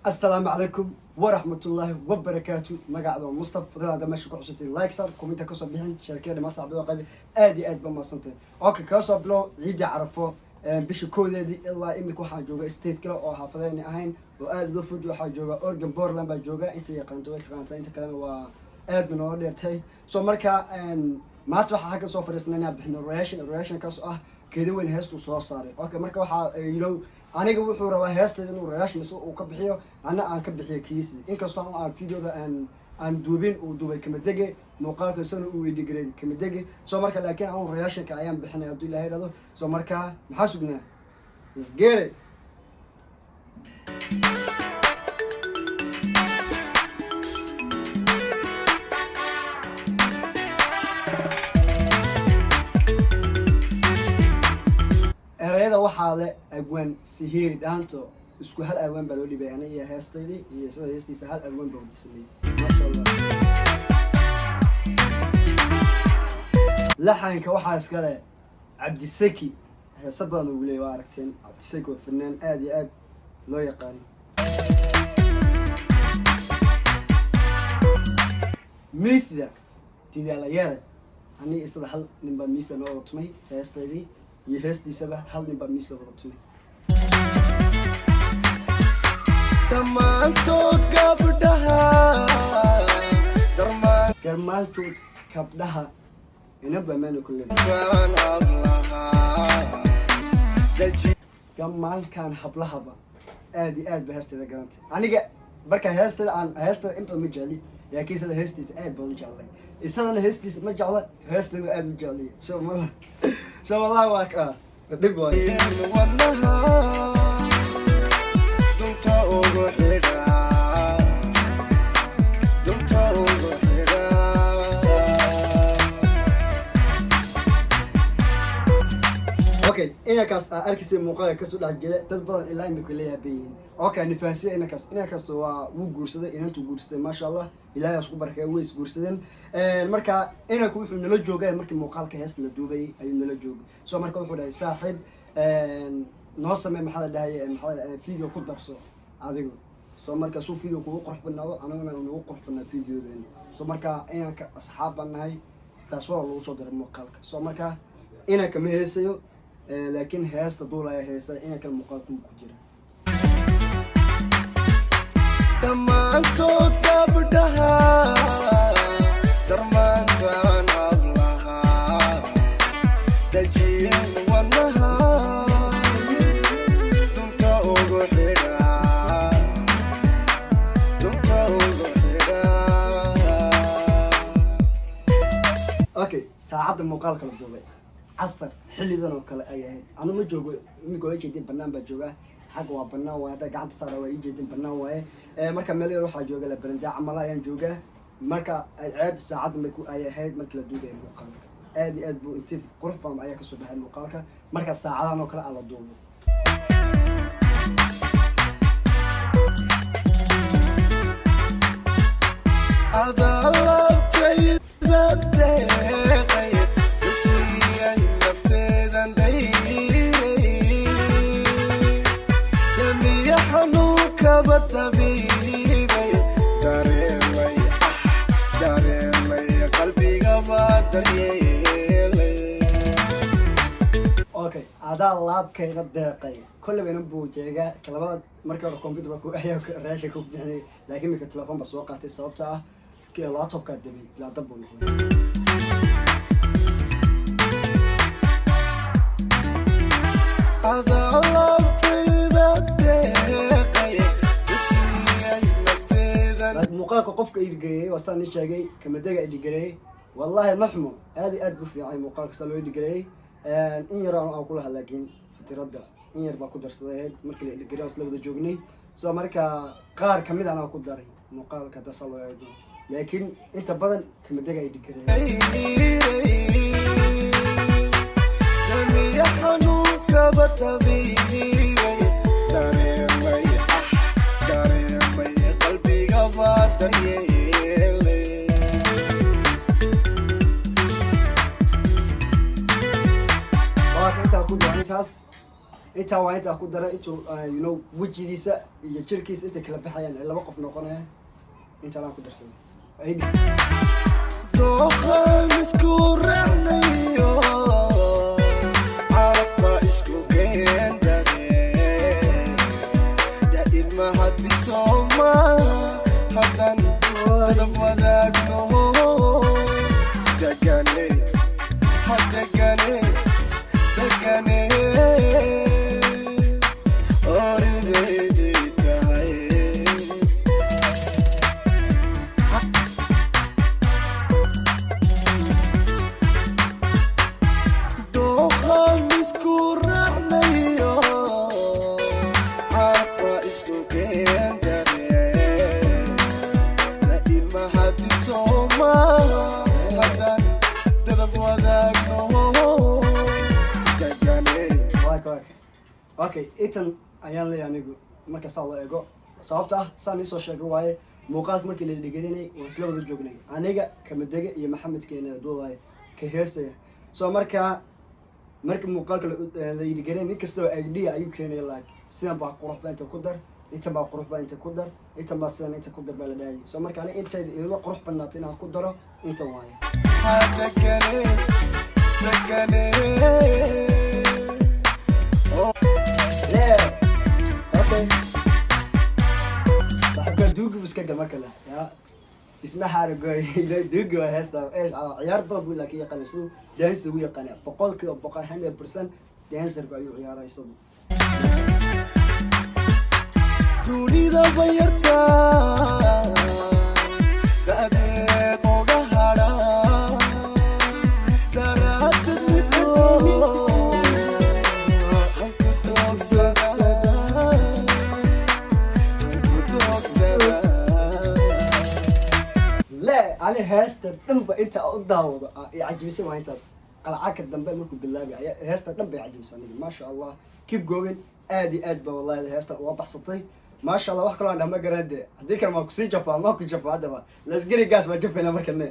Asalaamu calaykum waraxmatullaahi wabarakaatu. Magacda waa Mustaf. Fadlan hadda meesha ku cusubtay, like sar, comment-a kasoo bixin, sheerkeeda dhamaasta cabdoo qaybi. Aad iyo aad ba mahadsantay. Okay, kaga soo bilow ciidii Carafo, bisha 1deedii ilaa imika waxaan jooga state kale oo xaafadeyna ahayn oo aada uga fog. Waxaa jooga Oregon, Portland baa jooga. Inta yaqaanto way taqaantaa, inta kalena waa aad ba nooga dheertay. So marka maanta waxaa xagga soo fadhiisnay inaan bixino reaction, reaction kaas oo ah Keeda Weyn heestuu soo saaray. Okay, marka waxaa aniga wuxuu rabaa heesteeda inuu reaction isaga uu ka bixiyo, ana aan ka bixiyo kiisi, inkastoo aan videoda aan duubin, uu duubay Kamadege muuqaalka, isagana uu edit-gareey Kamadege. So marka laakiin anu reactionka ayaan bixinay hadduu Ilahay dhado. So marka maxaa sugnaa? Let's get it. Erayada waxaa le Abwaan Sihiiri Dhaanto. Isku hal awaan baa loo dhibay, ana iyo heestaydii iyo sida heestiisa hal awaan baa wada sameeyey, maasha Allah. Laxanka waxaa iskale Cabdisaki, heesa badan ugu leeyay, waa aragteen. Cabdisaki waa fanaan aad iyo aad loo yaqaano. Miisda Didaalayare, aniga isada hal nin baa miisa noo wada tumay. Heestaydii iyo heestiisaba hal nin baa miisa wada tumay. Dhammaantood gabdhaha Garmaantood kabdhaha inaba maana kulle. Darmaan hablaha daji. Gamaankan hablahaba aad iyo aad ba heesteeda garantay. Aniga marka heesteeda aan heesteeda in badan ma jecli, laakiin isada heestiisa aad baan u jeclay. Isadana heestiisa ma jecla, heesteeda aad u jeclay. So ma so wallahi waa kaas dhib waay. Wadnaha dunta ugu xidha, dunta ugu xidha. Okay, inankaas aa arkaysay muuqaalka kasoo dhex jira, dad badan ilaa imika la yaaban yihiin. Okay, nifaansiya inankaas. Inankaas waa wuu guursaday, inantuu guursaday, maasha Allah, Ilaahay isku barkeey, way is guursadeen. Marka inanku wuxuu nala joogay markii muuqaalka heesta la duubayay ayuu nala joogay. So marka wuxuu dhahay, "Saaxiib, noo samee, maxaa la dhahay, maxaa la video ku darso adigu." So marka suu video kugu qurux badnaado, anaguna nagu qurux badnaa videodeena. So marka inanka asxaab baan nahay, taas waa lagu soo diray muuqaalka. So marka inanka ma heesayo, laakiin heesta duulaya heesa, inankan muuqaalku ku jira. Dhammaantood gabdhaha darmaantaan hablaha dajiyeen wadnaha dunta ugu xidha, dunta ugu xidha. Okay, saacadda muuqaalka la duubay casar xillidan oo kale ay ahayd. Anu ma joogo iminka, waa jeedin, banaan baa joogaa. Xagga waa banaan waaye, haddaa gacanta saara waa ii jeedin, banaan waaye. Marka meel yar waxaa jooga la barandaa camal ayaan joogaa. Marka ceedu saacadda may ku ay ahayd markii la duubaya muuqaalka. Aad iyo aad buu inti qurux badan ayaa kasoo baxay muuqaalka marka saacadahan oo kale aa la duubo. Adalabtayda deeqay, dusiyay nafteedan dayray, damiya xanuunkaba tabiibay, dareemay, ah, dareemay qalbigaba daryeelay. Okay, adaa laabkayga deeqay kolleyba inan buu jeegaa labada. Markii hore computer baa ku ayaa raasha ku bixinay, laakiin imika telefoon baa soo qaatay, sababta ah laptopkaa dabay ilaa dab buu noqday. Adalabtayda deeqay, dusiyay nafteedan. Laakiin muuqaalka qofka edit-gareeyey waa saan ii sheegay, Kamadega edit-gareeyey. Wallahi ma xumo, aad iyo aad bu fiicay muuqaalka saa loo edit-gareeyey. In yar aan kula hadla, laakiin fitiradda in yar baa ku darsaday ahayd markii la edit-gareey, waan isla wada joognay. So marka qaar kamid anaa ku daray muuqaalka hadda saa loo eego, laakiin inta badan Kamadega edit-gareeyey. Damiya xanuunkaba tabiibay, dareemay, ah, dareemay qalbigaba daryeelay. Waa ka intaa ku daro intaas. Intaa waa intaa ku daray intuu wejigiisa iyo jirkiisa intay kala baxayaan ay laba qof noqonayaan. Intaan aan ku darsaday. Dooqan isku raacnayo, carafba isku keendare, daa'ima haddi sooma haddan dadab wadaagno, degane hadegane degane orideydii tahay. Dooqan isku raacnayo, carfa isku keendare, daa'ima haddi sooma haddan dadab wadaagno, degane. Waa okay, intan ayaan leeyahay anigu marka saa loo eego, sababta ah saan iisoo sheegay waaye. Muuqaalka markii la dhigelinay waan isla wada joognay, aniga, Kamadege iyo Maxamed keena duulaya ka heestaya. So markaa marka muuqaalka la dhigelinay, nin kastoo idea ayuu keenaya, like sidan baa qurux baa inta ku dar, intan baa qurux baa inta ku dar, intan baa sidan inta ku dar baa la dhahayay. So marka aniga intayda idila qurux badnaatay inaan ku daro intan waaye. Degane degane. Yeah. Okay. Saaxiibka duugi buu iska gal marka le ya isma xaaragoy duugi waa heesta. Ciyaar badan buu laakiin yaqaana, siduu dance ugu yaqaana 100%, 100% dancerku ayuu ciyaaraa isagu. Dunida bayarta da'deed oga hadha daraadad mido ku doogsada ku doogsada. Le ani heesta dhanba inta u daawado i cajibisay waa intaas qalcaka dambe markuu bilaabay ayaa heesta dhan bay cajibisay aniga. Maasha Allah, keep going. Aad iyo aad ba wallahi heesta uga baxsatay, maasha Allah. Wax kaloo aan dhah ma garan de, haddii kale maa kusii jafaa, maa ku jafaa. Haddaba let's get it, guys. Waa jafayna markane.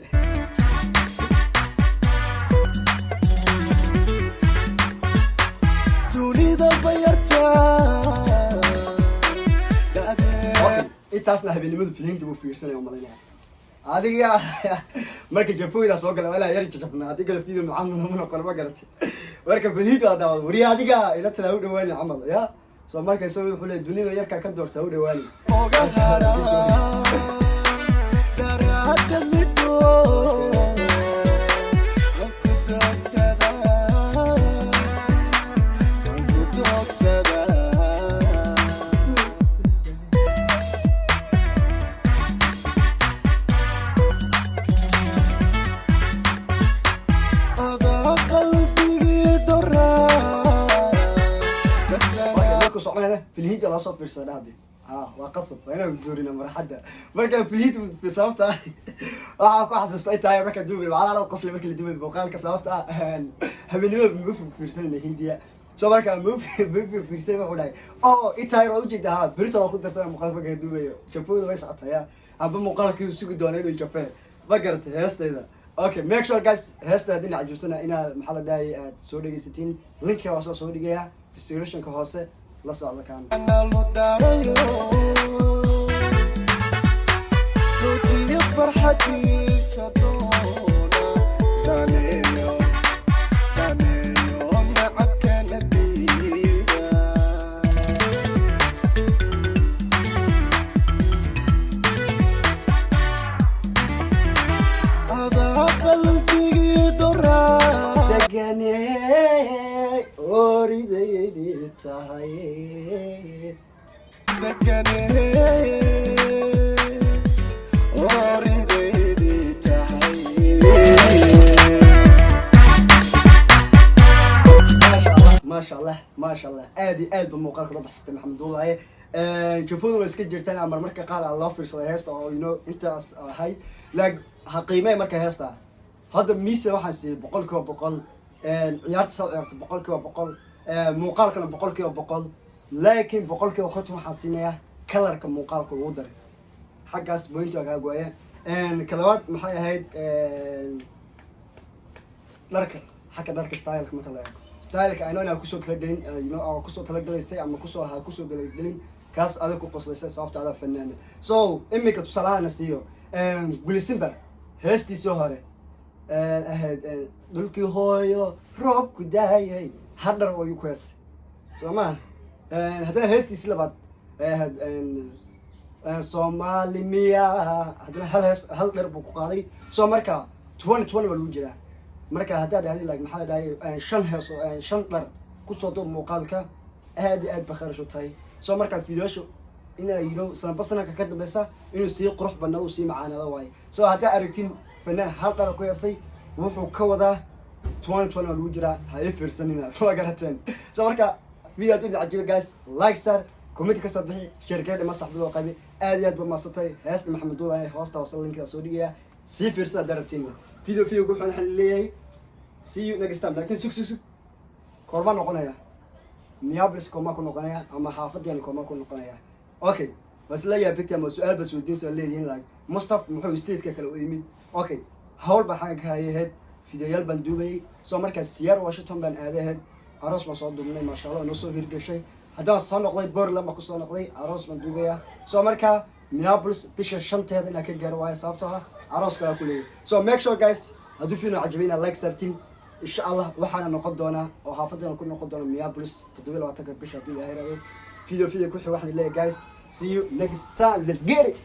Dunida bayarta da'deed. Okay, intaasna habeenimadu filinta buu fiirsanaya umalaynaya adiga. Marka jafooydaa soo gala waa inaa yar jajabna, haddii kale video macamal ma noqon, ma garatay? Marka filinta waa daawad wariya adiga ila tala u dhawaani camal ya. So marka isaga wuxuu leeyahay dunida yarkaa ka doorta u dhawaani. Oga hadha daraadad mido ku doogsada ku doogsada. Adaa qalbigii doraa. Okay, markuu soconayna filhinta la soo fiirsada hadde ha, waa qasab, waa inaan doorina marxadda marka filhinta. Sababta ah waxaa ku xasuusta intaa marka duubay macnaha qosli markii la duubay muuqaalka, sababta ah habeenimada ma fiirsanayna Hindiya. So marka ma fiirsanay, wuxuu dhahay oh intaa yar waa ujeeda ha, berito waa ku darsana muuqaalka marka duubayo. Jafooda way socotaa ya, amba muuqaalkii sugi doona inuu jafee, ma garatay heestayda? Okay, make sure guys, heesta haddii cajubsana inaad, maxaa la dhahayay, aad soo dhegaysatiin. Linka hoose soo dhigaya, descriptionka hoose la socda kaan. Nalo darayo tujiyo farxadiisa doona, daneeyo daneeyo nacabkana diida. Adaa qalbigii doraa. Degane oridaydii tahay. Degane oridaydii tahay. Maasha Allah, maasha Allah, maasha Allah. Aad iyo aad ba muuqaalka la baxsatay Maxamed Duulaaye. Jafoodu way iska jirtaan ama marmarka qaar aan loo fiirsaday heesta oo intaas ahay laag ha qiimee. Marka heesta hadda mise waxaan siiyey 100%. Ciyaarta saa ciyaarta 100%, muuqaalkana 100%, laakiin 50% waxaan siinayaa colorka muuqaalka lagu daray. Xaggaas point waa kaa gooya. Ka labaad maxay ahayd? Dharka, xagga dharka, styleka marka la eego. Styleka I know inaa kusoo talagelin, kusoo talagalaysay ama kusoo ha kusoo talagelin, kaas adag ku qoslaysa, sababta adaa fanaana. So iminka tusaalahana siiyo Gulisimba, heestiisii hore ahayd "Dhulkii hooyo roobku daayay", hadhar ayuu ku heesay, soo maha? Haddana heestiisii labaad ay ahayd "Soomaali miya", haddana hal hees, hal dher buu ku qaaday. So marka 2020 baa lagu jiraa. Marka haddaa dhahdi like, maxaa la dhahay, shan hees oo shan dhar kusoo duub muuqaalka, aad iyo aad ba kharash u tahay. So marka videosha inaa sanaba sanadka ka dambeysa inuu sii qurux badnaado, uu sii macaanaado waaye. So haddaa aragtin fanaan hal dhar ku heesay, wuxuu ka wadaa 2020 waa lagu jiraa, ha ii fiirsanina, waa garateen. So marka video hadduu cajiba, guys, like sar, comment kasoo bixi, share garee dhima saxbadoo qabi. Aad iyo aad ba maasantay. Heesta Maxamed Duula hoosta hoose linkiga soo dhigaya, sii fiirsada haddaa rabtiin. Video wuxuu waxaan leeyahay, see you next time. Laakiin sug, sug, sug, koorma noqonaya Minneapolis? Koorma ku noqonaya ama xaafadeena koorma ku noqonaya? Okay, bas la yaabiti ama su-aal bas weydiin soo leedihiin, like, Mustaf muxuu stateka kale u yimid? Okay, hawl baan xagga ka hayaheed, videoyaal baan duubayay. So markaas Seattle, Washington baan aadaheed, aroos baan soo duubnay, maasha Allah, noo soo hirgashay. Haddaan soo noqday, Portland baan kusoo noqday, aroos baan duubayaa. So marka Minneapolis bisha 5-teeda inaan ka gaaro waayo, sababtoo ah arooska waa ku leeyahay. So make sure, guys, hadduu video cajabay inaad like sartin. Insha Allah waxaana noqon doonaa oo xaafadeena ku noqon doona Minneapolis 27-ka bisha, hadduu Ilahay rado. Video ku xig waxaan leeyahay, guys, see you next time. Let's get it.